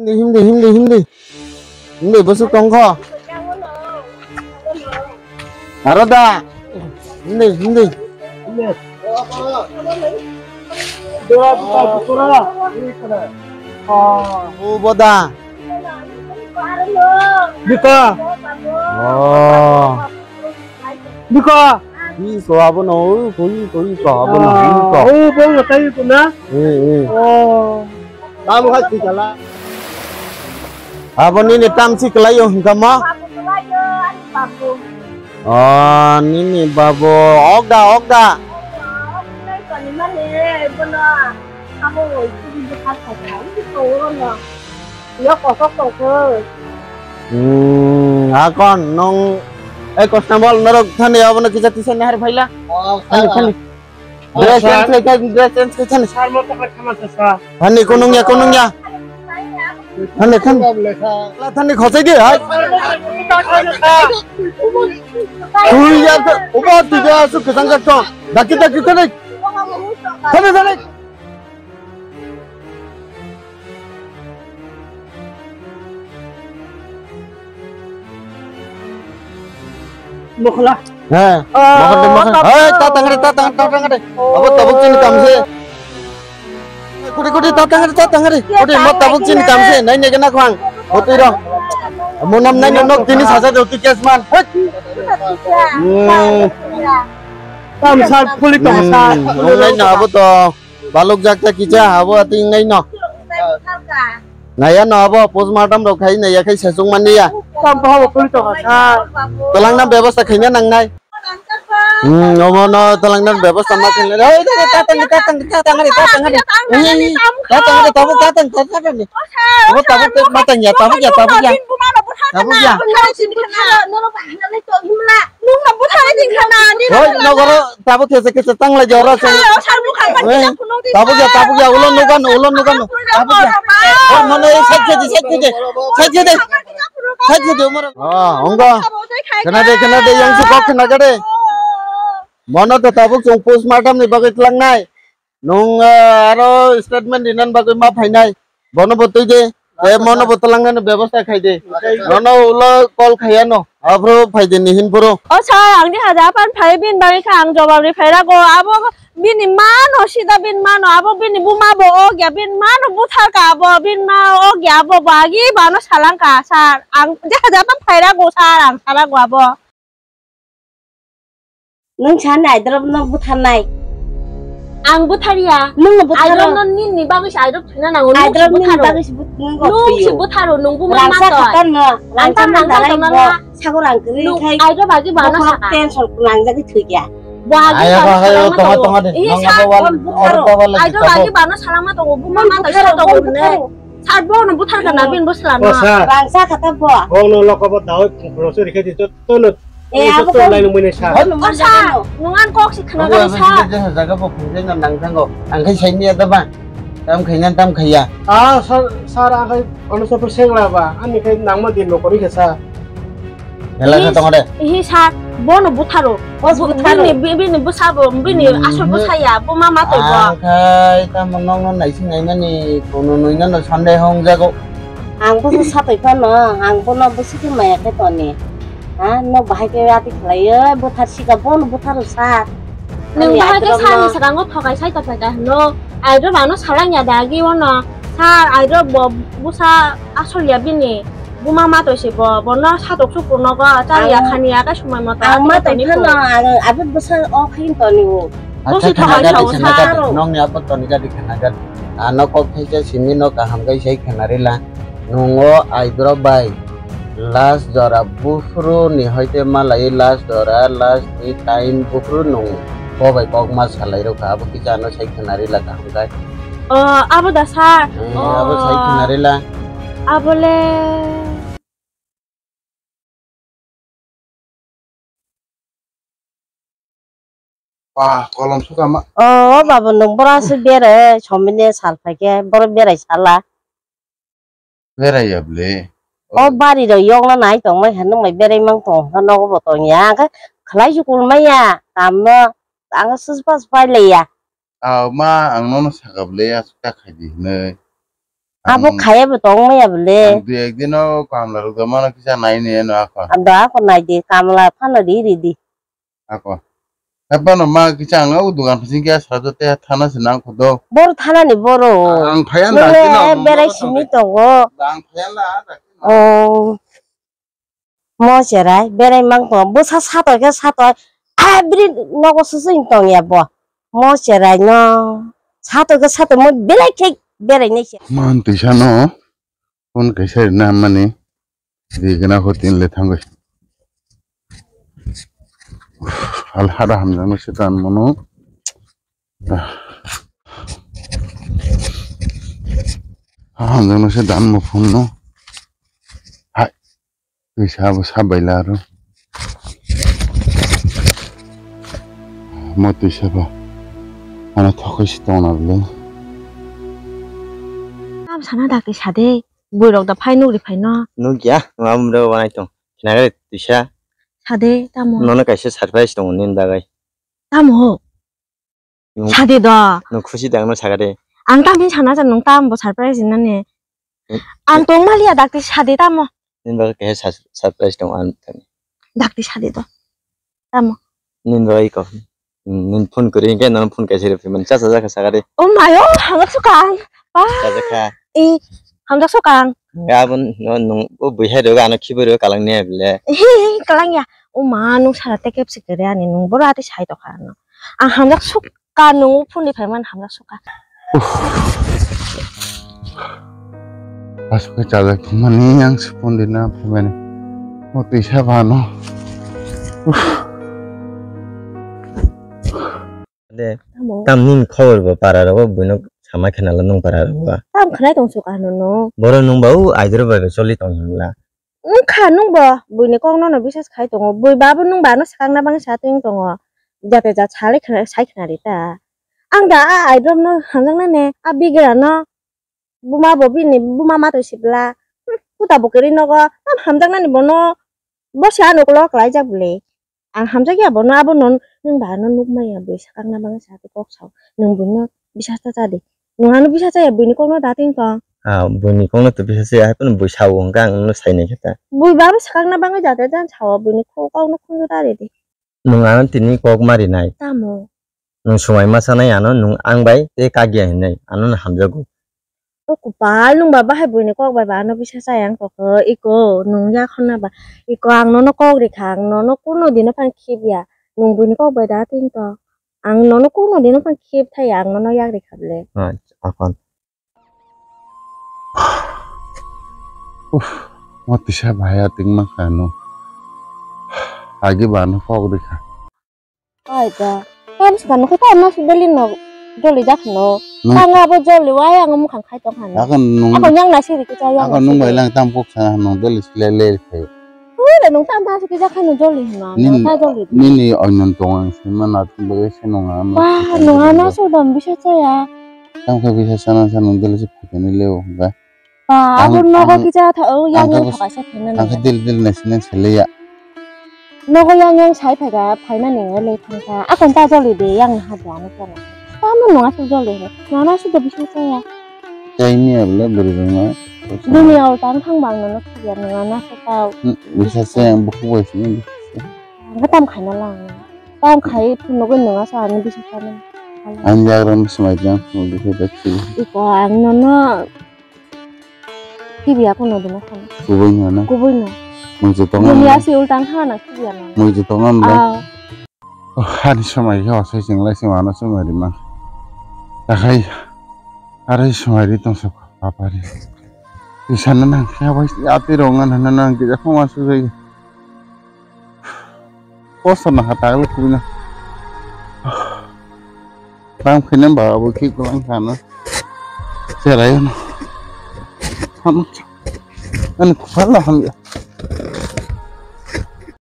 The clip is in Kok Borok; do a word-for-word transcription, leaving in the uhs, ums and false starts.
Hindi, hindi, hindi, hindi. Hindi, busuk tongkho. Aro da. Hindi, hindi. O boda. Bika. Oh. Biko. Iko abono, iko, iko, iko abono, iko. Oh, bo ngai iko na? Eh, eh. Oh. Tamo hai tikala. Abo nini tam si kelayo hingkamo? Oh, nini babu. Okda, okda. Abo iko, iko, iko. Yo kosok tongkhe. Hmm, akon nong eh kosna bol norok thani abono kisa tisa nahar phaila. Oh, thani, sir. Thani. Oh, dress change khai thani, dress change khai thani. Sir, mo tokla khama sa, sir. Thani kunung ya, kunung ya. Thani, thani. Thani khosai di hai. Tui ya, ubo tui ya, su kisang jak to. Daki, daki, thani. Thani, thani. Mokhla. He. Oh, mokhla, mokhla. Tabuk. He, ta tangre, ta tangre, ta tangre. Oh. Abo tabuk chini kamse. Kudi, kudi, ta tangre, ta tangre. Kudi, mo tabuk chini kamse. Nai ne kena khwang. Hotui ro. Munam nai nok tini saja joti kesman. Hek. Hmm. Tam sar puli tong sar. Hmm. Nai na abo to. Baluk jak ta kicha abo ating nai no. Naya no abo postmortem rok khai naya khai sesung mani ya. Tam to habo kuli to ha. Talang na bebasta khaina nang nai. Hmm, omo no talang na bebasta ma khaina. Oi, ta tang ta tang ta tang ta tang ta tang. Oi, ta tang ta tang ta tang ta tang. Omo tabuk ta ma tang ya, tabuk ya, tabuk ya. Tabuk ya. Nungna buthar ding khana ni. Oi, nogoro tabuk kese kese tang lai jora se. Sar bukha ma. Tabuk ya, tabuk ya, ulo nugan, ulo nugan. Tabuk ya. Oi, mano ei side khe di, side khe di. Side khe di. Side khe di, umar. Ah, onggo. Khena de, khena de, yang si kok khena gade. Mono to tabuk chung postmortem ni bagwi tlangnai. Nung, ah, aro statement dinan bagwi ma phainai. Bono bo twi de. Te mono bo tlangnani bebostha khai de. Nono ulo call khaiya no. Aphuru phai de ni hin phuru. O sir, ang di haja pan phai bin bagwi kha ang jobab ri phai rago. Abo bini ma no sida bin ma no. Abo bini buma bo o gya bin ma no buthar ka abo bin ma o gya abo bagi bano salang ka sir. Ang di haja pan phai rago sir ang sarago abo. Nwng sani Aidrop no butharnai. Ang butharya. Nwng no butharo. Aidrop no nini bagwi se Aidrop thwina nango. Aidrop nini bagwi se but-, nwng si butharo, nwng buma ma to. Rangsa khatar no. Rangsa ma dalai bo. Sago rang kwrwi khai. Aidrop agi bana saka. Tension nangjagwi thwikya. Bo agi bana saka. Ayo, ayo, tonga, tonga de. Nwng abo wal, oro to wal. Aidrop agi bana salama tongo, buma ma to saka tongo ne. Sir, bo no buthar kana bin bo sala na. Sir. Rangsa khatar bo. Bo no loko bo dawi khungkhro se rikhe di to, to no. Eh, abo to lai no mune sir. Hoi no mune sir. Nungan kok si khna gari sir. Jaga bo khungkhro na nang thango. Ang khai sai ni ada ba. Tam khai na tam khaiya. Ah, sir, sir, ang khai ono sir sengra ba. Ani khai nangma din no kori khe sir. Mela khe tongo de. Ihi sa, bono butharo. Bini, bi-, bini bwsa bo, bini asol bwsa ya, bo ma ma toi bo. Ang khai tamo nokno naising naimani, kono nui nono Sunday hong jago. Ang bo sa toi phano, ang bono bwswk khe maya khe toni. Ha, nok bahai khe ati khlaiyo, buthar sika bono butharo sa. Nwng bahai khe sani swkango thokai sai ta phaika hwno. Aidrop ano salang ya da agi ono. Sir, aidrop bo bwsa asol ya bini. Buma ma toi se bo, bono satok sukur nogo, chari ya khani ya, kai sumai moto ang ma toi phano, ang abo bwsa o khain toni o. Bosi thokai sao sa. Nokni abo toni gadi khana gadi. Ano kok thaisa simi no kaham kai sai khana rila. Nungo aidrop bai last jora buphuru ni hoite malai last jora last ni time buphuru nung bo bai kok ma salai rokha abo kisa ano sai khana rila kaham kai. Oh, abo da sir. Eh, abo sai khana rila. Abole. Wah, kolom suka ma. Oh, babu, nwng bora se berai, somine sal phaikhe, boro berai sala. Berai ya ble. O bari rok yokna nai tongmai kha, nwng bai berai mang tong kha, nogo bo tong ya, ang khe khlai su kulmai ya, kam no, ang khe sus pas pai lai ya. Ah, ma, ang nono saka ble, aswk ta khai di hinwi. Abo ang khaya bo tong maya bole. Ang dui ek din o kamla rok mano kisa nai ni eno ako. Ado ako nai di, kamla phano ri ri di. Ako. Hapano ma kisa ang o dukan phasing kya sado te thana se nang khudo. Bor thana ni boro. Ang phaya nang. Nune berai simi tongo. Ang phaya la. Oh. Mo cherai berai mang tongo. Bwsa satoi khe satoi. Every nogo susui tong ya bo. Mo cherai no. Satoi khe satoi mo belai khe berai nai se. Man tisa no. Phone kaisa rina mani. Di gana ko tin le thangoi. Al hada hamjang no se tan mono. Ah. Hamjang no se dan mo phone no. Hai. Twi sa bo sa bai la aro. Mo twi sa ba. Ano thokoi si tong na bole. Tam sana dakti sade. Bui rok da phai nugri phai no. Nugya, ma mura wanai tong. Khnagari twi sa. Sade tamo. Nono kaisa surprise tong nin bagai. Tamo. Sadi do. Nwng khusi da, nwng sakha de. Ang tamni sana sa nwng tam bo surprise nani. Hmm. Ang tong maliya dakti sadi tamo. Nini bagwi kaisa sur-, surprise tong ang tani. Dakti sadi do. Tamo. Nini bagwi ko. Hmm, nini phone kwrwi hwnkhe nono phone kaisa rw phimani. Cha cha jakha sakha de. Oh my, oh, hamjak sukang. Pa. Cha jakha. Eh, hamjak sukang. Abon no nwng o bui hai rw ano khibi rw kalang ne bile. Kalang ya. Oh ma, nwng sara tekep sikere ani nwng boro ati sai tokha ano. Ang hamjak suk. Ka nung phone ni phaimani hamjak sukha. Uff. Aswk khe chajak thumani ang se phone rina phaimani. O tisa bano. Uff. De, tamo. Tam nini khobor bo para rogo buino sama khenala nung para rogo. Tam khnai tong sukha no no. Boro nung ba u aidro bai choli tong hwnla. Wngkha nwngbo buini kokno no bisas khai tongo. Bui ba bo nwng ba no swkang na bagwi sa tong tongo. Jate jat salai khna, sai khna ri ta. Ang da a aidrom no hamjaknani, a bigra no buma bo bini buma matwi sibla. Hm, puta bo kwrwi nogo tam hamjaknani bono bo se ano ulo kwlaijak bwle. Ang hamjakya bono, abono nwng ba ano nukmaya bui swkang na bagwi sa twi kok sao. Nwng buino bisas ta cha di. Nwng ano bisas chaya buini kokno da tong tong. Ah, buini kokno twi bisas chaya hai phano bui sao hwnkhe ang nwngno sainai khe ta. Bui ba bo swkang na bagwi jate jan sao buini kok, kokno khunju ta ridi. Nwng ano tini kok ma rinai. Tamo? Nwng swmai ma sanai ano nwng ang bai tei kagya hinwi ano no hamjago. O kwpal nwng ba bahai buini kok bai ba ano bisa chaya wng kok iko nwng yak honna ba iko ang nono kok rikha ang nono kuno dino phano khibya nwng buini kok bai da tin to ang nono kuno dino phano khib thaya ang nono yak rikha bwle. Ah, aphano. Uff, mo tisa bahaya tingma kha no. Agi ba no kok rikha. Ai da. Tam swkang no khe tam nasu deli no joli jak no. Nung- Tang abo joli wai ang mukhang khai tong han. Ako nung- Ako nyang nasi ri kicha yang. Ako nung bai lang tam kok sa no deli sile le khayo. Ure nung tam nasu kicha khai no joli hino. Nin- Ta joli. Nini oinon tong ang sima na tum bai se nung ano. Wah, nung ano so dom bisa chaya. Tam khe bisa sana sa nung deli se phutani leo ga. Ba, ang, abo nogo ang, kisa tha-, o, yang ang yang khe thakaisa phainani. Ang khe dil dil naising naising saliya. Nogo yang yang sai phaika, phainani le thangkha. Akon ta joli de, yang ha bwlano kena. Tamo nung aswk joli hino. Nana aswk de bisa chaya. Chai miya bole bwrwi rwngno. Dunia o tang thang bang nono khibya nung ana se tao. Hmm, bisa chaya ang bukhuk bai sini. Ang khe tam khaina lang. Tam khai phunugwi nung asa ani bisa chana. Ang yagra swmai jang phunugwi khe dak sini. Iko ang nono Kibiya kuno dino khana. Kubui no na? Kubui no. Mui je tongo. Dunia si ultang khana kibiya no. Mui je tongo no. Ah. Oh, ani somai khe osai chinglai se mano somai rima. Takhai arai somai ri tong sa papa ri. Isana nang khe bai ati rong ngan hana nang kija khoma su jai. Koso na ha tagla kubui na. Ram khaina ba abo khi kulang khana. Cherai no. Hano. Ani khupal la hamya.